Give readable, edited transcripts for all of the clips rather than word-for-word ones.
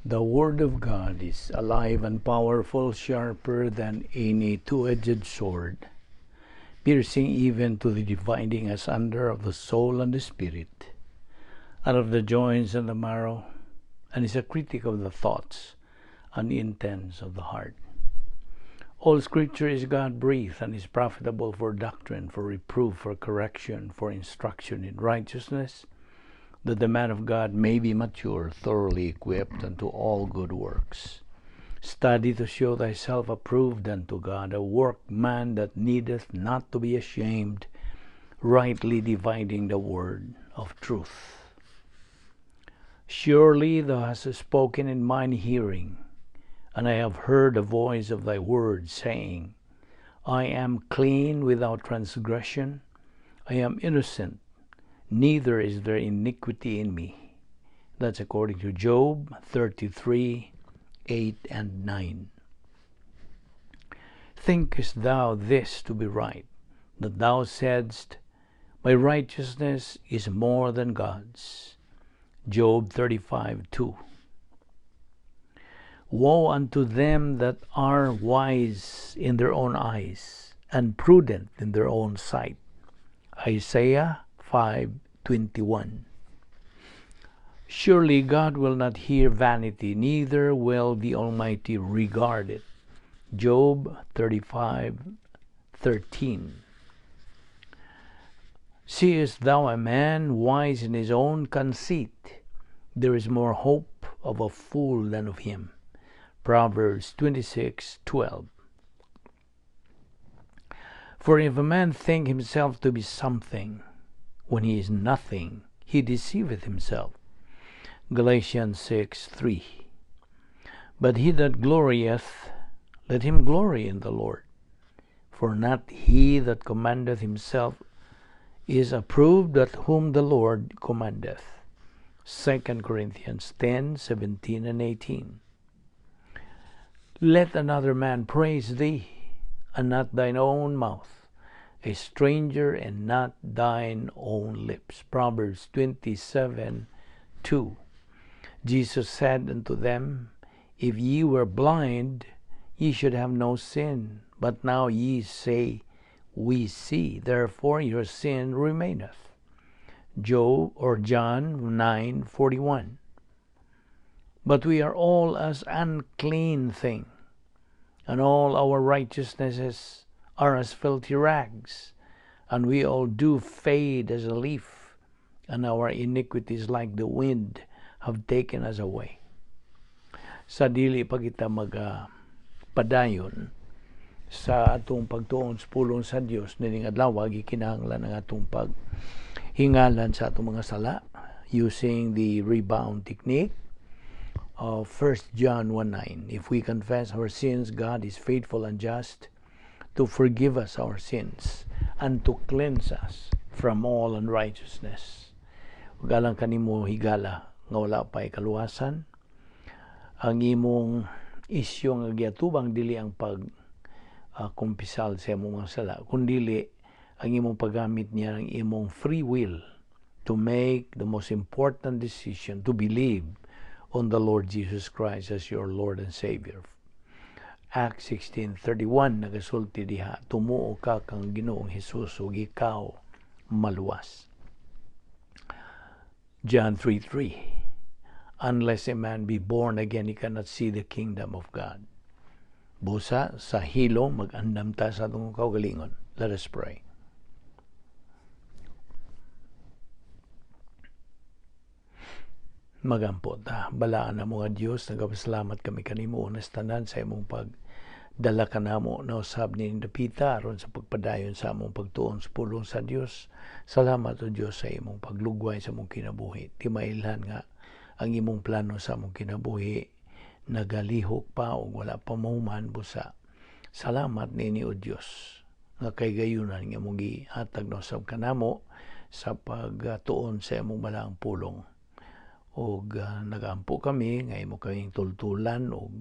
The Word of God is alive and powerful, sharper than any two-edged sword, piercing even to the dividing asunder of the soul and the spirit, and of the joints and the marrow, and is a critic of the thoughts and intents of the heart. All Scripture is God-breathed and is profitable for doctrine, for reproof, for correction, for instruction in righteousness, that the man of God may be mature, thoroughly equipped unto all good works. Study to show thyself approved unto God, a workman that needeth not to be ashamed, rightly dividing the word of truth. Surely thou hast spoken in mine hearing, and I have heard the voice of thy word, saying, I am clean without transgression, I am innocent, neither is there iniquity in me. That's according to Job 33:8 and 9. Thinkest thou this to be right, that thou saidst, "My righteousness is more than God's"? Job 35:2. Woe unto them that are wise in their own eyes, and prudent in their own sight. Isaiah 5:21. Surely God will not hear vanity, neither will the Almighty regard it. Job 35:13. Seest thou a man wise in his own conceit? There is more hope of a fool than of him. Proverbs 26:12. For if a man think himself to be something, when he is nothing, he deceiveth himself. Galatians 6:3. But he that glorieth, let him glory in the Lord. For not he that commendeth himself is approved, but whom the Lord commendeth. 2 Corinthians 10:17 and 18. Let another man praise thee, and not thine own mouth, a stranger, and not thine own lips. Proverbs 27:2. Jesus said unto them, "If ye were blind, ye should have no sin. But now ye say, 'We see.' Therefore your sin remaineth." Job or John 9:41. But we are all as unclean thing, and all our righteousnesses are as filthy rags, and we all do fade as a leaf, and our iniquities like the wind have taken us away. Sa dili pa kita mag padayon sa atong pagtuon sa pulong sa Dios nining adlaw, gikinahanglan ang atong paghingalan sa atong mga sala using the rebound technique of 1 John 1:9. If we confess our sins, God is faithful and just to forgive us our sins and to cleanse us from all unrighteousness. Ug alang kanimo, higala, nga wala pa kaluwasan, ang imong isyu nga giatubang dili ang pag kumpisal sa imong mga sala, kundili ang imong paggamit niya ng imong free will to make the most important decision to believe on the Lord Jesus Christ as your Lord and Savior. Acts 16:31 nagasulti diha, "Tumuo ka kang Ginoong Hesus ug ikaw maluwas." John 3:3. Unless a man be born again, he cannot see the kingdom of God. Busa, sa hilom, mag-andam ta sa atong kaugalingon. Let us pray. Magampo ta. Balaan na mga Diyos, nagapasalamat kami kanimo unas tanan sa imong pagdala kanamo na usab ni dapita aron sa pagpadayon sa among pagtuon sa pulong sa Dios. Salamat, O Dios, sa imong paglugway sa among kinabuhi. Timailhan nga ang imong plano sa among kinabuhi nagalihok pa o wala pa mahuman, busa. Salamat nini, O Dios, nga kay gayunan nga imong gihatag na usab kanamo sa pagtuon sa imong balaang pulong. Og nagampo kami nga imo kaming tultulan og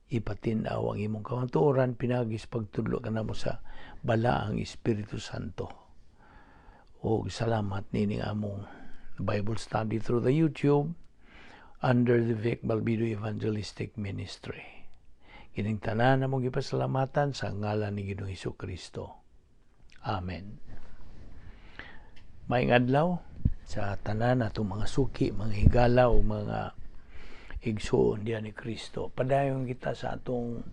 ipatin-aw ang imong kamatuoran pinaagi sa pagtudlo kanamo sa balaang Espiritu Santo. Og salamat nining among Bible study through the YouTube. under the Vic Balbido Evangelistic Ministry. Kining tanan among gipasalamatan sa ngalan ni Ginoong Hesus Kristo. Amen. Maayong adlaw sa tanan atong mga suki, mga higala o mga igsuon diha ni Kristo. Padayon kita sa atong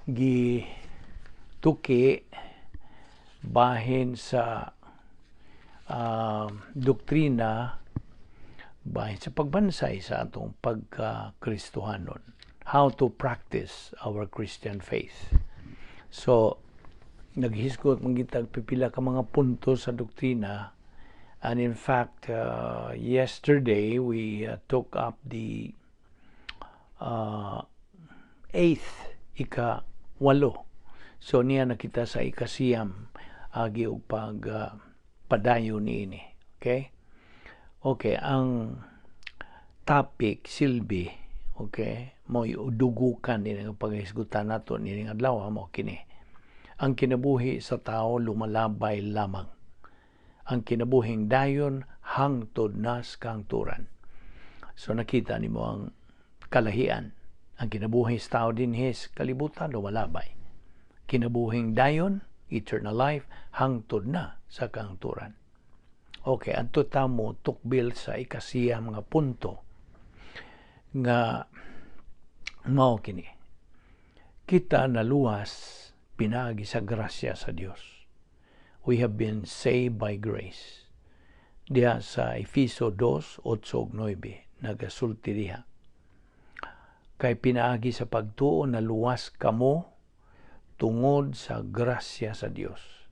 gituki bahin sa doktrina, bahin sa pagbansay sa atong pagka-Kristohanon. How to practice our Christian faith. So, naghisgot man kitag pipila ka mga punto sa doktrina. And in fact, yesterday we took up the eighth, ika-8. So niya nakita sa ika-9 agi og pag padayon niini. Okay? Okay, ang topic silbi, okay, mo dugukan ni nga paghisgutan nato nining adlaw mo kini. Ang kinabuhi sa tao lumalabay lamang. Ang kinabuhing dayon hangtod na sa kahangturan. So nakita nimo ang kalahian. Ang kinabuhi sa tao dinhi sa kalibutan lumalabay. Kinabuhing dayon, eternal life, hangtod na sa kahangturan. Okay, adto ta mo tukbil sa ika-9 nga punto nga mao kini. Kita naluwas pinaagi sa grasya sa Dios. We have been saved by grace. Diha sa Efeso 2, 8 ug 9, nagasulti diha. Kay pinaagi sa pagtuo naluwas kamo tungod sa grasya sa Dios.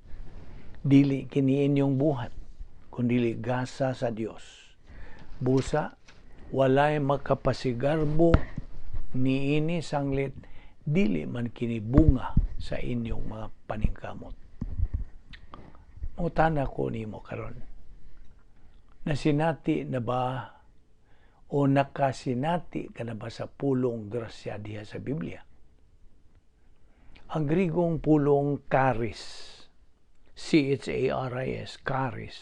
Dili kini inyong buhat, kundili gasa sa Dios. Busa, walay makapasigarbo niini sanglit dili man kini bunga sa inyong mga paningkamot. Mutana ko nimo karon. Nasinati na ba o nakasinati ka na ba sa pulong grasya diha sa Biblia? Ang Grigong pulong charis, charis, charis,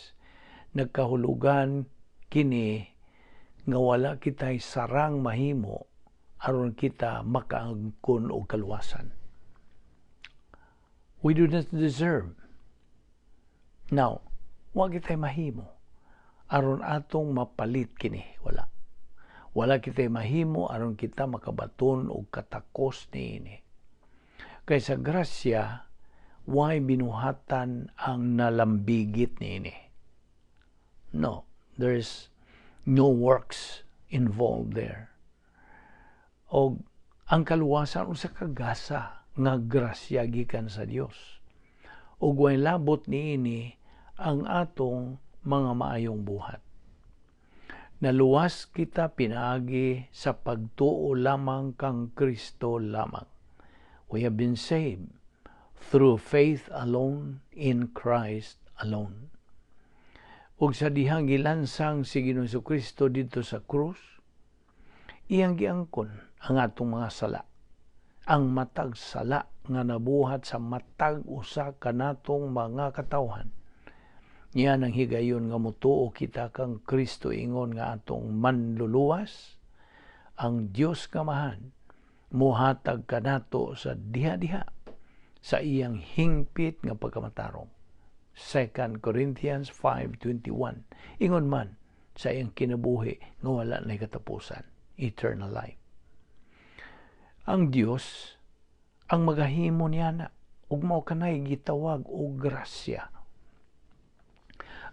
nagkahulugan kini nga wala kita'y sarang mahimo aron kita makaangkon og kaluwasan. We do not deserve. Now, wa kita'y mahimo aron atong mapalit kini, wala. Wala kita'y mahimo aron kita makabaton og katakos niini. Kay sa grasya, way binuhatan ang nalambigit niini. No, there's no works involved there. Og ang kaluwasan usa ka gasa nga grasya gikan sa Dios. Ug way labot niini ang atong mga maayong buhat. Naluwas kita pinaagi sa pagtuo lamang kang Kristo lamang. We have been saved through faith alone in Christ alone. Ug sa dihang gilansang si Ginoong Kristo didto sa krus, iyang giangkon ang atong mga sala. Ang matag sala nga nabuhat sa matag usa kanatong mga katawhan. Niya ang higayon nga mutuo kita kang Kristo ingon nga atong manluluwas, ang Dios Kamahan muhatag kanato sa diha-diha sa iyang hingpit nga pagkamatarong. 2 Corinthians 5:21. Ingon man sa iyang kinabuhi nga wala na katapusan, eternal life. Ang Dios ang magahimo niya na ug mao kanay gitawag og grasya.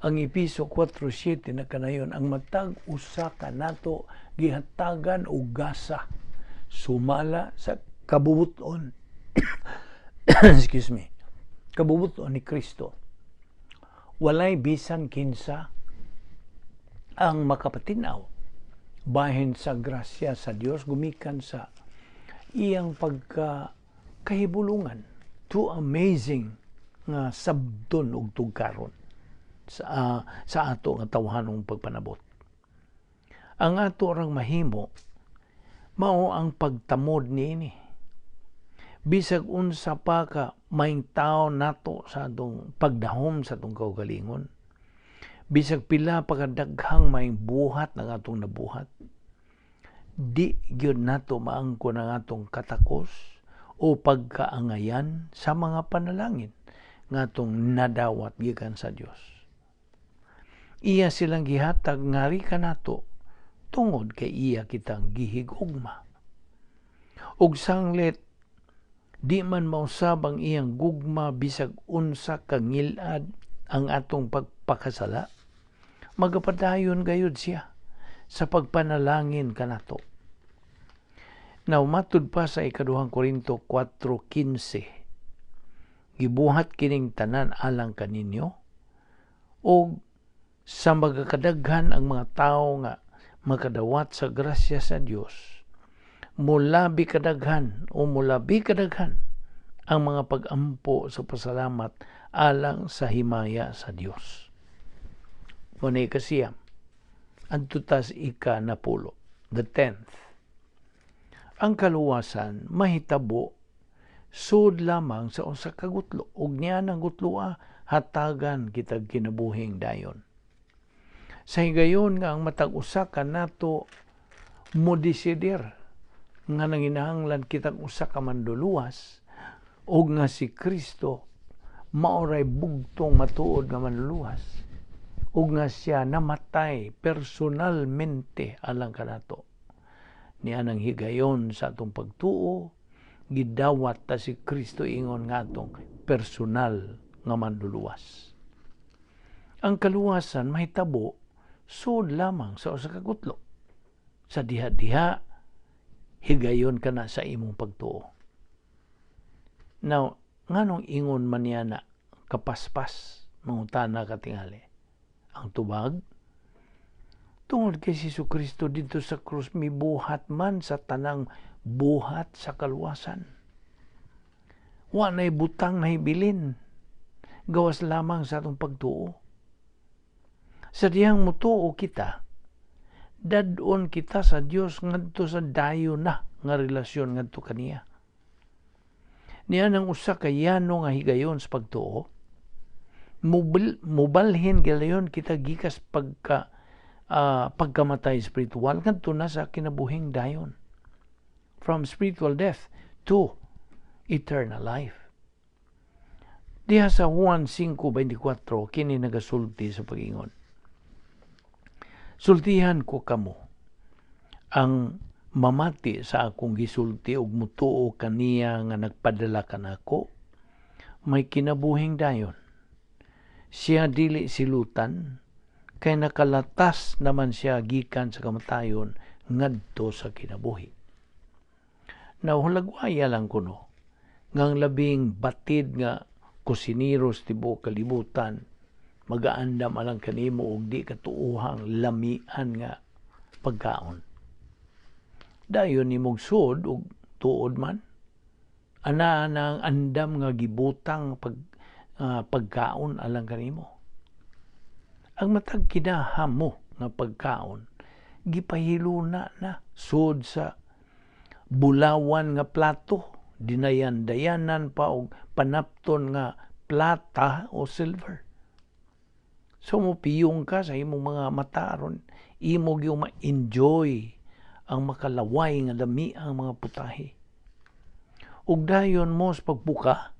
Ang Epeso 4:7 na kanayon, ang matag usa kanato gihatagan og gasa sumala sa kabubuton, excuse me, kabubuton ni Kristo. Walay bisan kinsa ang makapatinaw bahin sa grasya sa Dios gumikan sa iyang pagka kahibulungan. Too amazing nga sabton og tugkaron sa ato nga tawhanong pagpanabot. Ang ato rang mahimo mao ang pagtamod niini. Bisag unsa pa ka maing tao nato sa atong pagdahom sa atong kaugalingon, bisag pila pa kadaghang maing buhat ng atong nabuhat, Di gyud nato maangkon ang atong katakos o pagkaangayan sa mga panalangin nga atong nadawat gikan sa Dios. Iya silang gihatag ngari kanato tungod kay iya kitang gihigugma. Ug sanglit di man mausab ang iyang gugma bisag unsa ka ngilad ang atong pagpakasala, magapadayon gayud siya sa pagpanalangin kanato. Now, matud pa sa ikaduhang Korinto 4:15, gibuhat kining tanan alang kaninyo, og sa magakadaghan ang mga tawo nga makadawat sa grasya sa Dios, mulabi kadaghan o mulabi kadaghan ang mga pag-ampo sa pasalamat alang sa himaya sa Dios. Muna ikasiyam, adto tas ika-napulo, the 10th. Ang kaluwasan mahitabo sud lamang sa usa ka gutlo, ug niya ang gutloa hatagan kitag kinabuhing dayon. Sa higayon nga ang matag usa kanato mo desidir nga nanginahanglan kitang usa ka manluluwas og nga si Kristo maoray bugtong matuod nga manluluwas ug nga siya namatay personalmente alang kanato. Niya nang higayon sa atong pagtuo, gidawat ta si Kristo ingon nga atong personal nga manluluwas. Ang kaluwasan mahitabo sud lamang sa usa ka gutlo. Sa diha-diha higayon ka na sa imong pagtuo. Now, nganong ingon man niya na kapaspas, mangutana katingali? Ang tubag, tungod kay si Jesucristo didto sa krus mibuhat man sa tanang buhat sa kaluwasan. Wa na'y butang nahibilin, gawas lamang sa atong pagtuo. Sa dihang mutuo kita, dad-on kita sa Dios ngadto sa dayon na nga relasyon ngadto kaniya. Niya nang usa ka yano nga higayon sa pagtuo, mubalhin gilayon kita gikas pagkamatay spiritual ngadto na sa kinabuhing dayon. From spiritual death to eternal life. Diha sa Juan 5:24 kini nagasulti sa pag-ingon. Sultihan ko kamo ang mamati sa akong gisulti ug mutuo kaniya nga nagpadala kanako, may kinabuhing dayon. Siya dili silutan, kay nakalatas naman siya gikan sa kamatayon ngadto sa kinabuhi. Now, hulagwaya lang kuno ngang labing batid nga kusinero sa tibuok kalibutan magaandam alang kanimo og di katuohang lamian nga pagkaon. Dayon nimog sud og tuod man ana ang andam nga gibutang pagkaon alang kanimo. Ang matag kinaham mo nga pagkaon gipahiluna na sud sa bulawan nga plato, dinayan-dayanan pa og panapton nga plata o silver. So mopiyong ka sa imong mga mata aron imo gyud ma-enjoy ang makalaway nga lami ang mga putahe. Ug dayon mo sa pagbuka,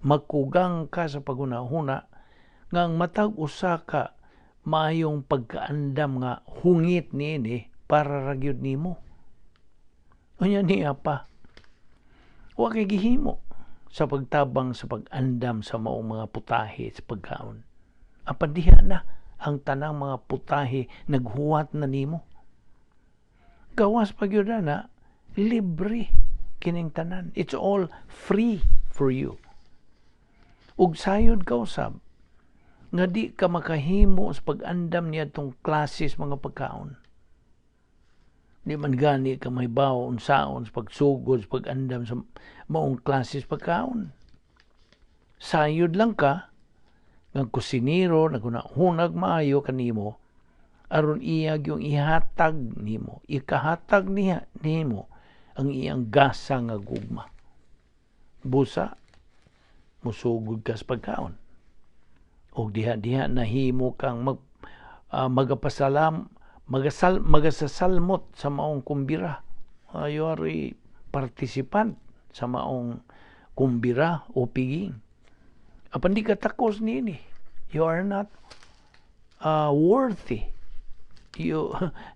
magkugang ka sa paghuna-huna nga ang matag usa ka maayong pagkaandam nga hungit niini para ra gyud nimo. Unya niya pa, wa kay gihimo sa pagtabang sa pag-andam sa maong mga putahe sa pagkaon. Apan diha na ang tanang mga putahe naghuwat na nimo. Gawas pa gyud na libre kining tanan. It's all free for you. Ug sayod ka usab nga di ka makahimo sa pag-andam niadtong klases mga pagkaon. Di man gani ka mahibaw unsaon sa pagsugod sa pag-andam sa maong klases pagkaon. Sayod lang ka nga kusinero naghunag maayo kanimo aron iya gyung ihatag nimo, ikahatag niya nimo ang iyang gasa nga gugma. Busa musugod ka sa pagkaon. Og diha-diha nahimo kang Magasasalmot sa maong kumbira. You are a participant sa maong kumbira o piging. Apan di ka takos niini. You are not worthy.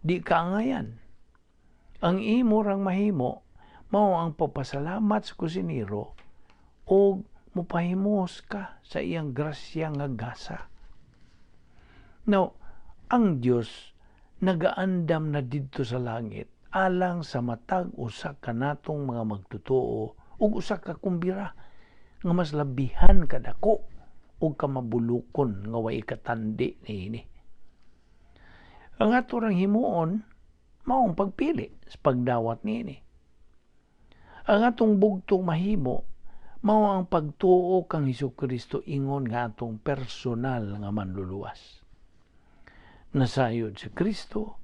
Di ka angayan. Ang imo rang mahimo mao ang pagpasalamat sa kusinero o mupahimos ka sa iyang grasya nga gasa. Now, ang Dios nagaandam na didto sa langit alang sa matag usa kanatong mga magtotoo ug usa ka kumbira nga mas labihan kadako ug kamabulukon nga way katandi niini. Ang ato rang himuon mao ang pagpili sa pagdawat niini. Ang atong bugtong mahimo mao ang pagtuo kang Hesukristo ingon nga atong personal nga manluluwas. Nasayod si Kristo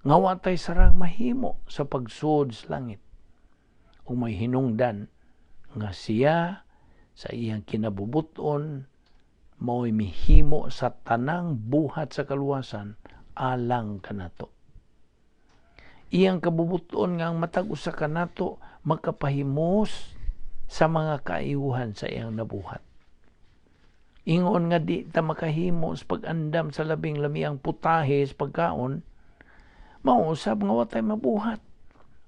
nga wa tay sarang mahimo sa pagsuod sa langit, ug may hinungdan nga siya sa iyang kinabubuton mao'y mihimo sa tanang buhat sa kaluwasan alang kanato. Iyang kabubuton nga ang matag usa kanato makapahimos sa mga kaayuhan sa iyang nabuhat. Ingon nga di ta makahimo sa pag-andam sa labing lamiang putahe sa pagkaon, mao usab nga wa tay mabuhat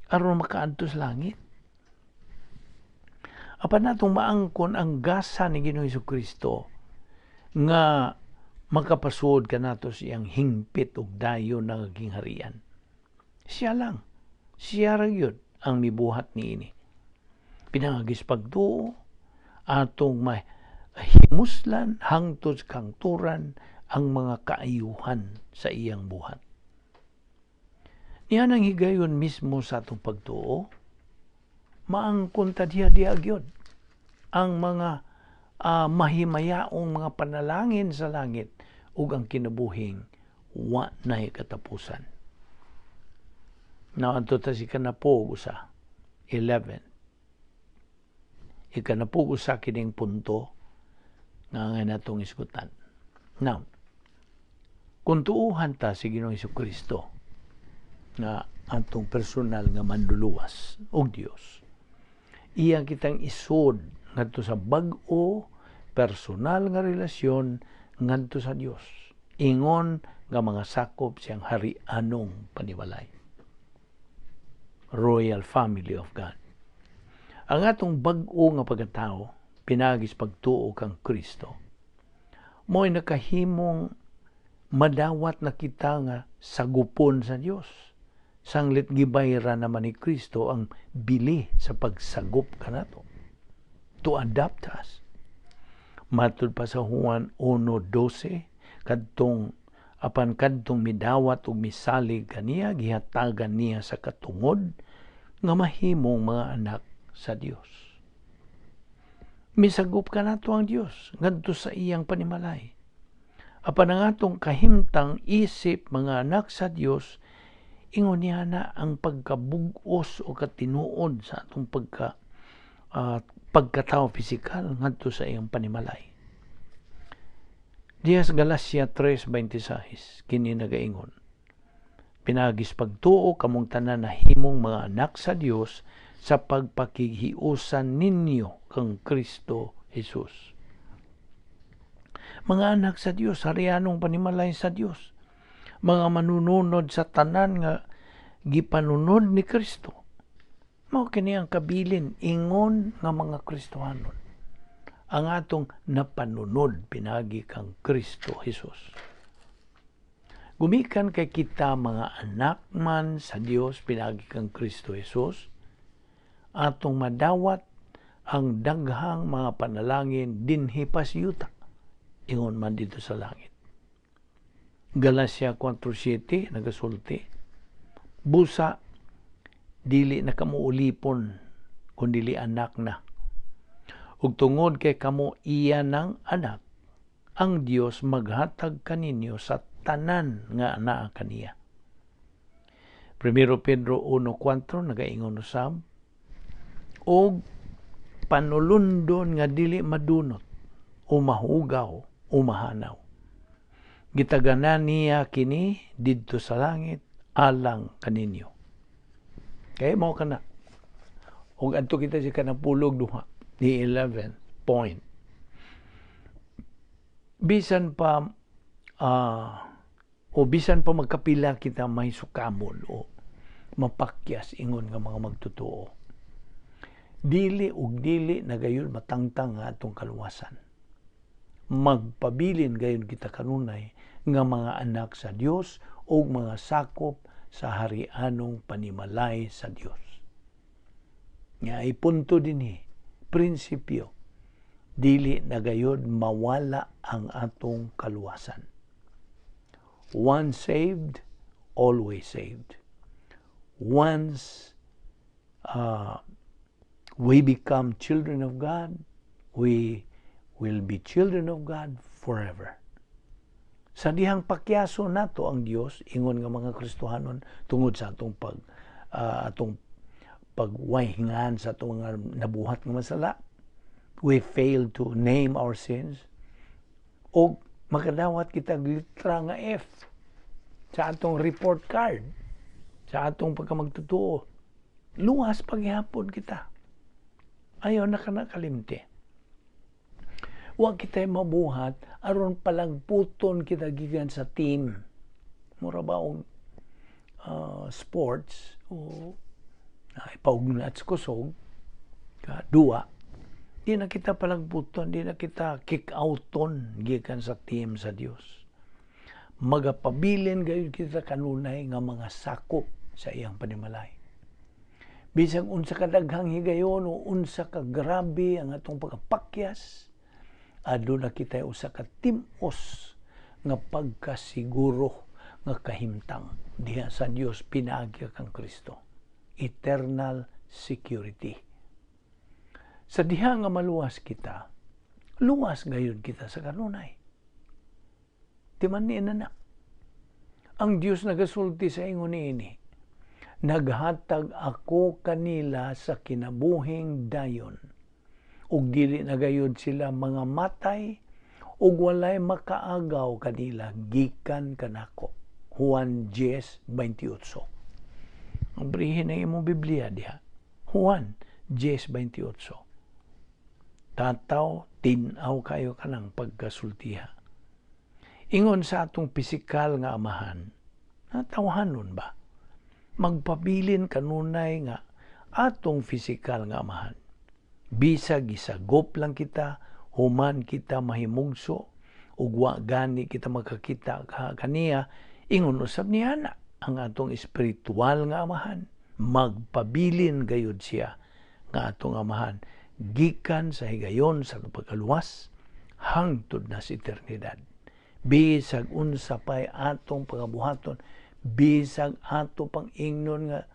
aron makaadto sa langit. Apan natong maangkon ang gasa ni Ginoong Hesukristo nga makapasuod kanato sa iyang hingpit ug dayon nga gingharian. Siya lang, siya ra gyud ang mibuhat niini. Pinaagi sa pagtuo, atong mahimuslan hangtod sa kangturan ang mga kaayuhan sa iyang buhat. Niya nang higayon mismo sa atong pagtuo, maangkon ta diha diha gyud ang mga mahimayaong mga panalangin sa langit ug ang kinabuhing wa nay katapusan. Now, adto ta sa ikanapuog usa, 11. Ikanapuog usa kining punto nga nga natong isgutan. Now, kung tuuhan ta si Ginoong Kristo nga atong personal nga manluluwas og Dios, iya kitang isod ngadto sa bag-o personal nga relasyon ngadto sa Dios, ingon nga mga sakop siyang hari-anong panimalay, royal family of God. Ang atong bag-o nga pagkatao pinaagi sa pagtuo kang Kristo mo'y nakahimong madawat na kita nga sagupon sa Dios, sanglit gibayran naman ni Kristo ang bili sa pagsagop kanato, to adopt us. Matud pa sa Juan 1:12, kadtong apan kadtong midawat ug misalig kaniya, gihatagan niya sa katungod nga mahimong mga anak sa Dios. Misagop kanato ang Dios ngadto sa iyang panimalay. Apan ang atong kahimtang isip mga anak sa Dios, ingon niya na ang pagkabugos o katinuod sa atong pagkatao pisikal ngadto sa iyang panimalay. Diha sa Galacia 3:26 kini nagaingon: "Pinaagi sa pagtuo kamong tanan nahimong mga anak sa Dios sa pagpakighiusan ninyo kang Kristo Jesus." Mga anak sa Dios, harianong panimalay sa Dios, mga manununod sa tanan nga gipanunod ni Kristo. Mao kini ang kabilin ingon nga mga Kristohanon, ang atong napanunod pinagi kang Kristo Jesus. Gumikan kay kita mga anak man sa Dios pinagi kang Kristo Jesus, atong madawat ang daghang mga panalangin dinhi pa sa yuta, ingon man didto sa langit. Galacia 4:7 nagasulti, "Busa dili na kamo ulipon, kun dili anak na. Ug tungod kay kamo iya ng anak, ang Dios maghatag kaninyo sa tanan nga anaa kaniya." Primero Pedro 1:4 nagaingon usab, "Og panulundon nga dili madunot o mahugaw o mahanaw. Gitaganan niya kini didto sa langit alang kaninyo. Kay mao kana. Ug adto kita sa kanapulog duha, the 11th point. Bisan pa o bisan pa magkapila kita may sukamol o mapakyas ingon nga mga magtotoo, dili ug dili na gayon matangtang nga atong kaluwasan. Magpabilin gayon kita kanunay nga mga anak sa Dios o mga sakop sa harianong panimalay sa Dios. Nga ipunto dinhi, prinsipyo, dili na gayod mawala ang atong kaluwasan. Once saved, always saved. Once we become children of God, we will be children of God forever. Sa dihang pakyaso nato ang Dios ingon nga mga Kristohanon tungod sa atong pagwayhingan sa atong mga nabuhat nga masala, we fail to name our sins o makadawat kita litra nga F sa atong report card sa atong pagkamagtotoo, luwas paghihapon kita. Ayaw na ka nakalimti. Wa kita mabuhat aron palagputon kita gikan sa team. Mura ba og sports o ay paugnat sa kusog ka duwa, di na kita palagputon, di na kita kick outon gikan sa team sa Dios. Magapabilin gayud kita kanunay nga mga sakop sa iyang panimalay. Bisag unsa ka daghang higayon o unsa ka grabe ang atong pagkapakyas, aduna kita usa ka tim-os nga pagkasiguro nga kahimtang diha sa Dios pinaagi kang Kristo. Eternal security. Sa diha nga maluwas kita, luwas gayud kita sa kanunay. Timan ni na. Ang Dios nagasulti sa ingon niini, "Naghatag ako kanila sa kinabuhing dayon ug dili na gayud sila mga matay ug walay makaagaw kanila gikan kanako." Juan 10:28. Abrihin ang imong Biblia diha. Juan 10:28. Tataw, tinaw kayo kanang pagkasultiha. Ingon sa atong pisikal nga amahan, natawhanon ba? Magpabilin kanunay nga atong pisikal nga amahan. Bisag gisagop lang kita, human kita mahimugso, ug wa gani kita makakita kaniya, ingon usab niya na ang atong espiritual nga amahan. Magpabilin gayud siya nga atong amahan gikan sa higayon sa pagkaluwas hangtod na sa eternidad. Bisag unsa pay atong pagabuhaton, bisag ato pang ingnon nga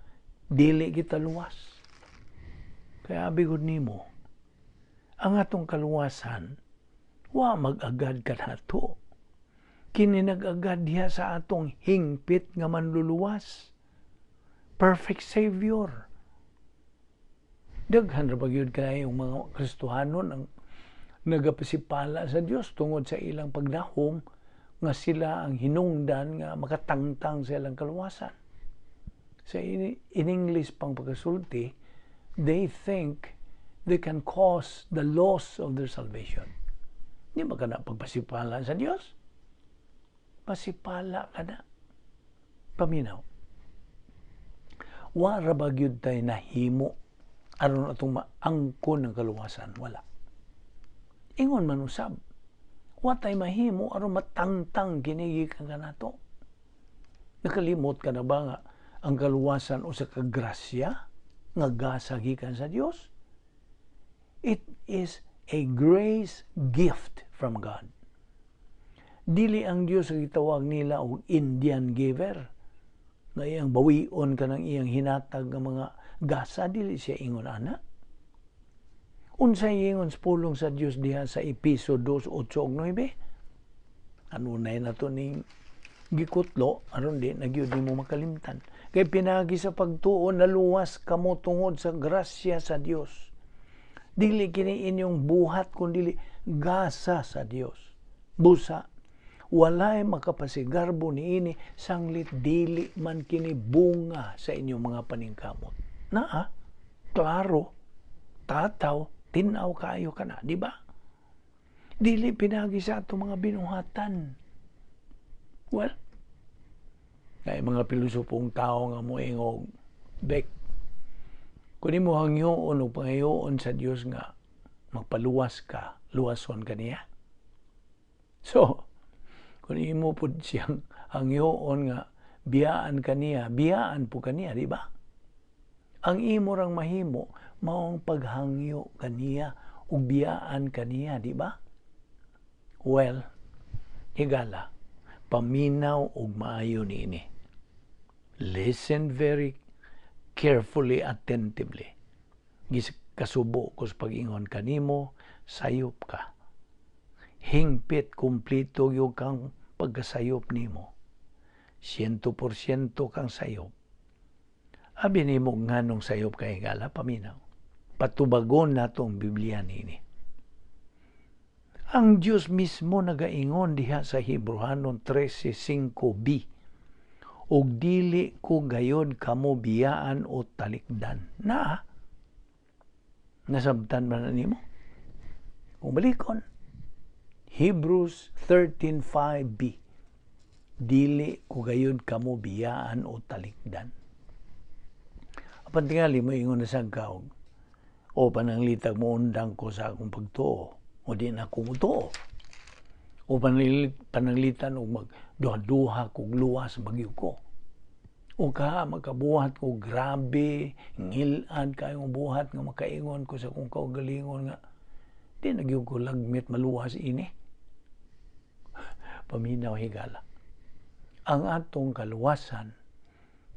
dili kita luwas. Kaya abi gud nimo, ang atong kaluwasan wa mag-agad kanato. Kini nag-agad diha sa atong hingpit nga manluluwas. Perfect Savior. Daghan ra ba gyud kay mga Kristohanon ang nagapasipala sa Dios tungod sa ilang pagdahom nga sila ang hinungdan nga makatangtang sa ilang kaluwasan. Sa in English pang pagkasulti, they think they can cause the loss of their salvation. Di ba ka na pagpasipala sa Dios? Pasipala ka na. Paminaw. Wa ra ba gyud tay nahimo aron atong maangkon ng kaluwasan? Wala. Ingon man usab, wa tay mahimo aron matangtang kini gikan kanato. Nakalimot ka na ba nga ang kaluwasan usa ka grasya nga gasa gikan sa Dios? It is a grace gift from God. Dili ang Dios ang gitawag nila og Indian giver nga iyang bawion ka ng iyang hinatag nga mga gasa. Dili siya ingon ana. Unsay ingon sa pulong sa Dios diha sa Epeso 2:8 ug 9? Anunay na to ning gikutlo aron di na gyud nimo makalimtan. Kay pinagi sa pagtuo naluwas kamo tungod sa grasya sa Dios. Dili kini inyong buhat, kundi gasa sa Dios. Busa Walay makapasigarbo niini sanglit dili man kini bunga sa inyong mga paningkamot. Naa, klaro, tataw, tinaw kaayo kana, di ba? Dili pinagi sa atong mga binuhatan. Well, kay mga pilosopong tao nga moingog, "Bek, kung imo hangyoon o pangayoon sa Dios nga magpaluwas ka, luwason ka niya?" So, kung imo pud siyang hangyoon nga biyaan ka niya, biyaan po ka niya, di ba? Ang imo rang mahimo, maong paghangyo kaniya ug biyaan kaniya, di ba? Well, higala, paminaw ug maayo niini. Listen very carefully, attentively. Kasubo ko sa pag-ingon kanimo, sayop ka. Hingpit kumplito yung kang pagkasayop nimo. 100% kang sayop. Abi nimo, nganong sayop ka, higala? Paminaw. Patubagon natong Biblia nini. Ang Diyos mismo nagaingon diha sa Hebreohanon 13:5b, "Ug dili ko gayod kamo biyaan o talikdan." Na nasabtan ba na nimo? Kung balikon, Hebrews 13:5b, "Dili ko gayod kamo biyaan o talikdan." Apan tingali mo ingon na sa kaog, o pananglitag mo undang ko sa akong pagtuo o di na ko mutuo. O pananglitan og magduha-duha kog luwas bagyo ko. O ka makabuhat ko grabe, ngilad kayong buhat nga makaingon ko sa kong kaugalingon nga di na gyud ko lagmit maluwas ini. Paminaw, higala. Ang atong kaluwasan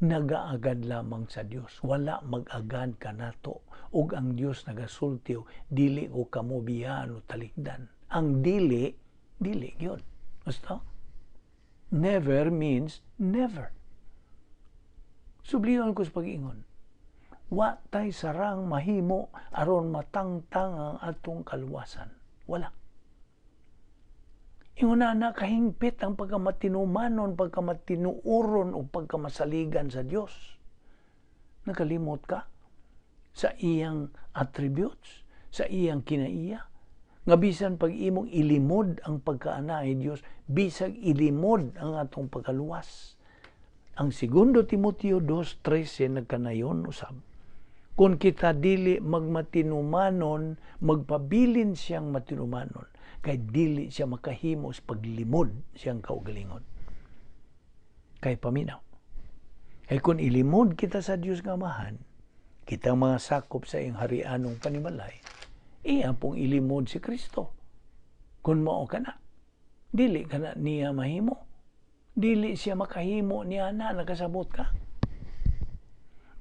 nagaagad lamang sa Dios. Wala mag-agad kanato. Ug ang Dios nagasulti, "Dili ko kamo biyaan o talikdan." Ang dili, dili gyud. Basta never means never. Subliyon ko sa pag-ingon. Wa tay sarang mahimo aron matangtang ang atong kaluwasan. Wala. Ingon na kahingpit ang pagkamatinumanon, pagkamatinuoron o pagkamasaligan sa Dios. Nakalimot ka sa iyang attributes, sa iyang kinaiya. Nga bisan pag imong ilimod ang pagkaana ay Dios, bisag ilimod ang atong pagkaluwas. Ang Segundo Timoteo 2:13 nagkanayon usab. Kung kita dili magmatinumanon, magpabilin siyang matinumanon, kay dili siya makahimo sa paglimod siyang kaugalingon. Kay paminaw. Kay kung ilimod kita sa Dios nga Amahan, kitang mga sakop sa iyang harianong panimalay, iya pong ilimod si Kristo. Kung mao ka na, dili ka na niya mahimo. Dili siya makahimo niya na, nakasabot ka?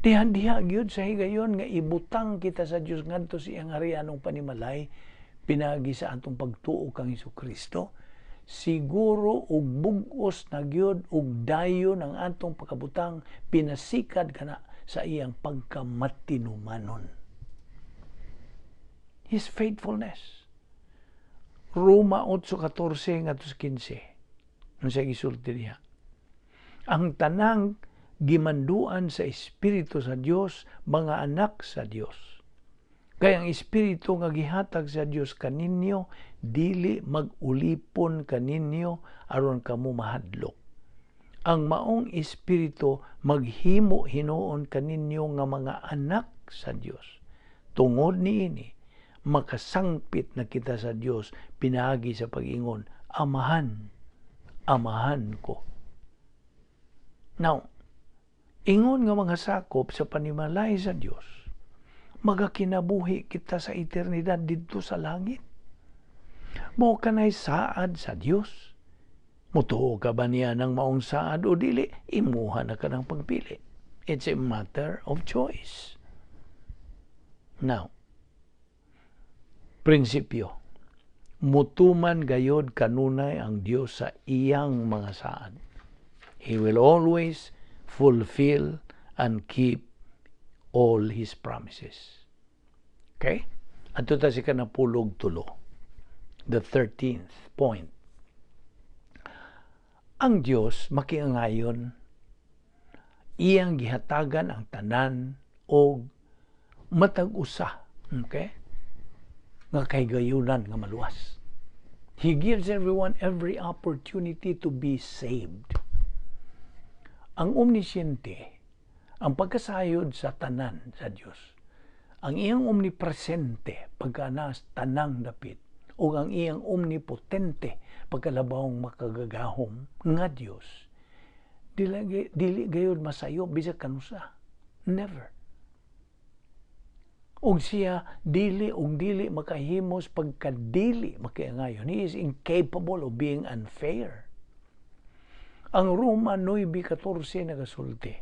Diha-diha gyud sa higayon nga ibutang kita sa Dios ngadto sa iyang harianong panimalay pinagi sa atong pagtuo kang Kristo, siguro ug bug-os na gyud ug dayon ang atong pagkabutang pinasikad kana sa iyang pagkamatinumanon. His faithfulness. Roma 8:14 ngadto sa 15. Unsa gisulti diha? Ang tanang gimanduan sa Espiritu sa Dios, mga anak sa Dios. Kay ang Espiritu nga gihatag sa Dios kaninyo dili mag-ulipon kaninyo aron kamo mahadlok. Ang maong Espiritu maghimo hinuon kaninyo nga mga anak sa Dios. Tungod niini, makasangpit na kita sa Dios pinaagi sa pag-ingon, "Amahan, Amahan ko." Now, ingon nga mga sakop sa panimalay sa Dios, magakinabuhi kita sa eternidad didto sa langit. Mao kanay saad sa Dios. Mutuo ka ba niya ng maong saad o dili? Imuha na ka ng pagpili. It's a matter of choice. Now, prinsipyo. Mutuman gayod kanunay ang Dios sa iyang mga saad. He will always fulfill and keep all His promises. Okay? Adto ta sa ikanapulog tulo. The 13th point. Ang Dios makiangayon, iyang gihatagan ang tanan og matag usa, okay, nga kahigayunan nga maluwas. He gives everyone every opportunity to be saved. Ang omnisciente, ang pagkasayod sa tanan sa Dios, ang iyang omnipresente, pagka tanang dapit, o ang iyang omnipotente, pagkalabawng makagagahom nga Dios, dili, dili gayud masayop bisag kanusa. Never. Og siya dili og dili makahimos pagkadili makiangayon. He is incapable of being unfair. Ang Roma 9:14 nagasulti.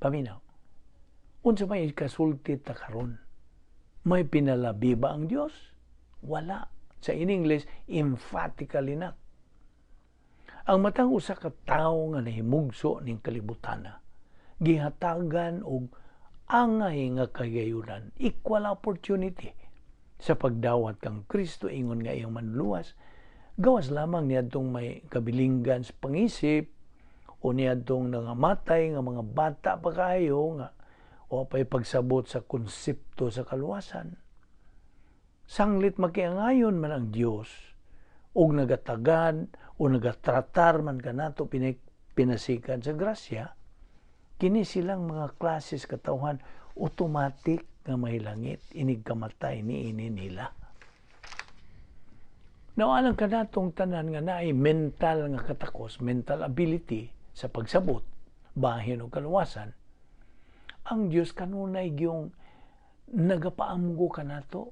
Paminaw. Unsa may kasulti ta karon? May pinalabi ba ang Dios? Wala. Sa in English, emphatically not. Ang matang usa ka tawo nga nahimugso ning kalibutana, gihatagan og angay nga kagayunan, equal opportunity sa pagdawat kang Kristo ingon nga iyang manluluwas, gawas lamang niadtong may kabilinggan sa pangisip o niadtong nangamatay nga mga bata pa kayo nga o pa'y pagsabot sa konsepto sa kaluwasan. Sanglit makiangayon man ang Dios og nagatagad o nagatratar man kanato pinasikan sa grasya, kini silang mga klases katawhan automatic nga mahilangit inig kamatay ni ini nila. Now, alang kanatong tanan nga naay mental nga katakos, mental ability sa pagsabot, bahin o kaluwasan, ang Dios kanunay gyung nagapaamgo kanato.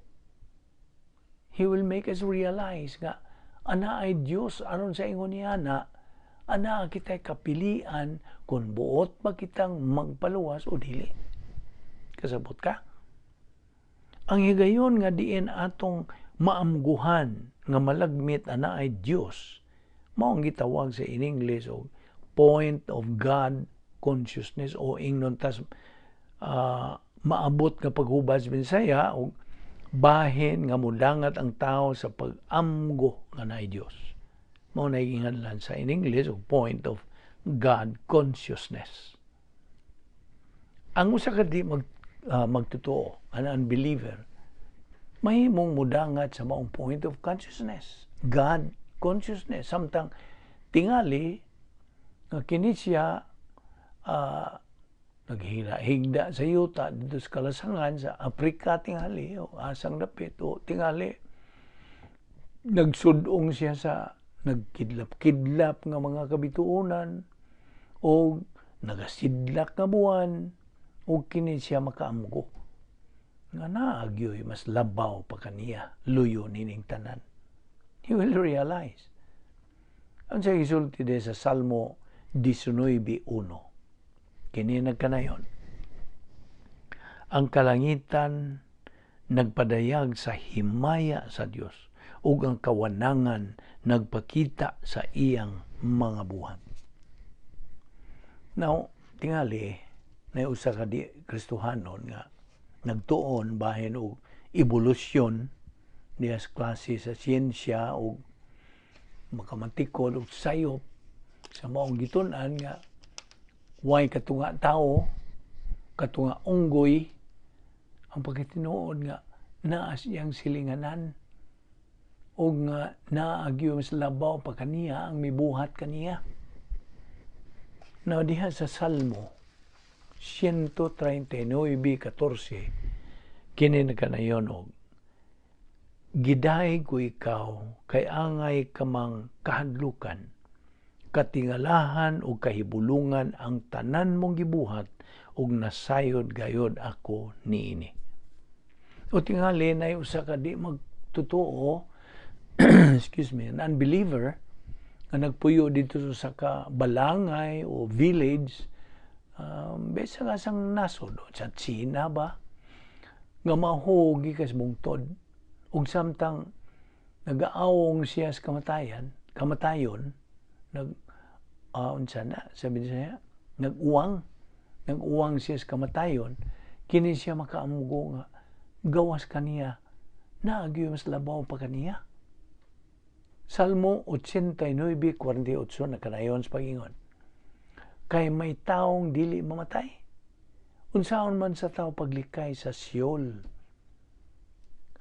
He will make us realize nga ana ay Dios aron sa ingon niya na ana kita kapilian kung buot ba kitang magpaluwas o dili. Kasabot ka? Ang higayon nga diin atong maamguhan nga malagmit ana ay Dios, mao ang gitawag sa in English og point of God consciousness o ingnon tas maabot nga paghubad sa Bisaya og bahin nga mudangat ang tao sa pag-amgo nga naay Dios. Mao na giinganlan sa in English og point of God consciousness. Ang usa ka di magtotoo, an unbeliever, mahimong mudangat sa maong point of consciousness, God consciousness. Samtang tingali nga kini siya naghila-higda sa yuta dito sa kalasangan sa Afrika tingali o asang dapit o tingali nagsudong siya sa nagkidlap-kidlap nga mga kabituonan o nagasidlak nga buwan o kini siya makaamgo nga naagyoy mas labaw pa kaniya luyo nining tanan. He will realize. Ang sa gisulti de sa Salmo 19:1, kini nagkanayon: "Ang kalangitan nagpadayag sa himaya sa Dios ug ang kawanangan nagpakita sa iyang mga buhat." Now, tingali na usa ka di Kristohanon nga nagtuon bahin og evolusyon diya sa klase sa siyensya og makamatikod og sayop sa maong gitun-an nga way katunga tao, katunga unggoy. Ang pagkatinuod nga naa siyang silinganan og nga naagyo mas labaw pa kaniya ang mibuhat kaniya. Now, diha sa Salmo 139:14, kini nagkanayon og, "Gidaig ko ikaw kay angay kamang kahadlukan, katingalahan ug kahibulungan ang tanan mong gibuhat ug nasayod gayod ako niini." O tingali nay usa ka di magtotoo, excuse me, an unbeliever nga nagpuyo dito sa ka balangay o village bisan asang nasod sa China ba nga mahugi kas bungtod ug samtang nagaawong siya sa kamatayan, kamatayon, nag unsa na sabi niya, nag-uwang nag-uwang siya sa kamatayon, kini siya makaamgo nga gawas kaniya naagyo mas labaw pa kaniya. Salmo 89:48 nakanayon sa pag-ingon. Kay may taong dili mamatay. Unsaon man sa tao paglikay sa Sheol?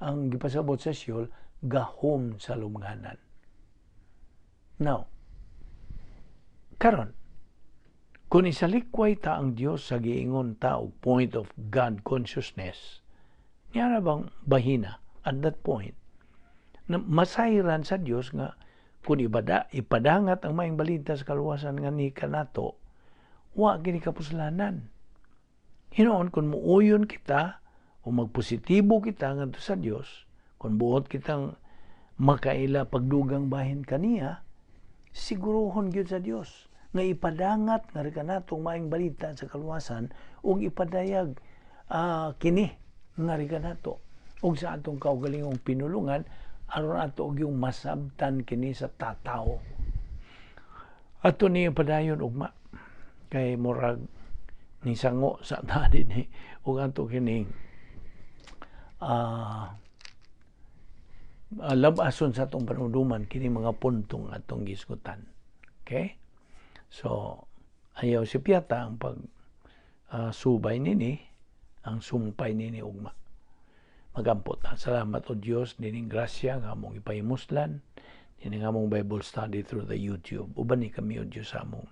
Ang gipasabot sa Sheol, gahom sa lubnganan. Now, karon, kung isalikway ta ang Dios sa giingon ta og point of God consciousness, niya bang bahina at that point, na masayran sa Dios nga kung ipadangat ang maayong balita sa kaluwasan nga ni kanato, wa gini kapuslanan. Hinuon kung muuyon kita o magpositibo kita ngadto sa Dios, kung buot kitang makaila pagdugang bahin kaniya, siguruhon gyud sa Dios nga ipadangat nga ri kanatong maayong balita sa kaluwasan ug ipadayag kini nga ri kanato ug sa atong kaugalingong pinulungan aron ato og yung masabtan kini sa tatawo. Ato ni padayon ugma kay murag ni sango sa ta dinhi ug ato kining labason sa atong panumduman kini mga puntong atong gisgutan. Okay? So, ayaw si Piata ang pag subay nini, ang sumpay nini ugma. Magampot ta. Salamat o Dios nining grasya nga among ipahimuslan nining among Bible study through the YouTube. Uban ni kami o Dios sa among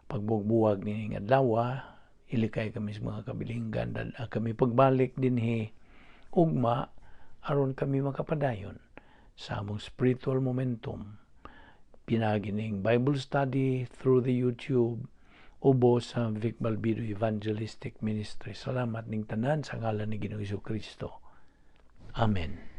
pagbuwag nining adlaw, ilikay kami sa mga kabilinggan dad kami pagbalik dinhi ugma aron kami makapadayon sa among spiritual momentum pinaagi ning Bible study through the YouTube ubo sa Vic Balbido Evangelistic Ministry. Salamat ning tanan sa ngalan ni Ginoong Kristo. Amen.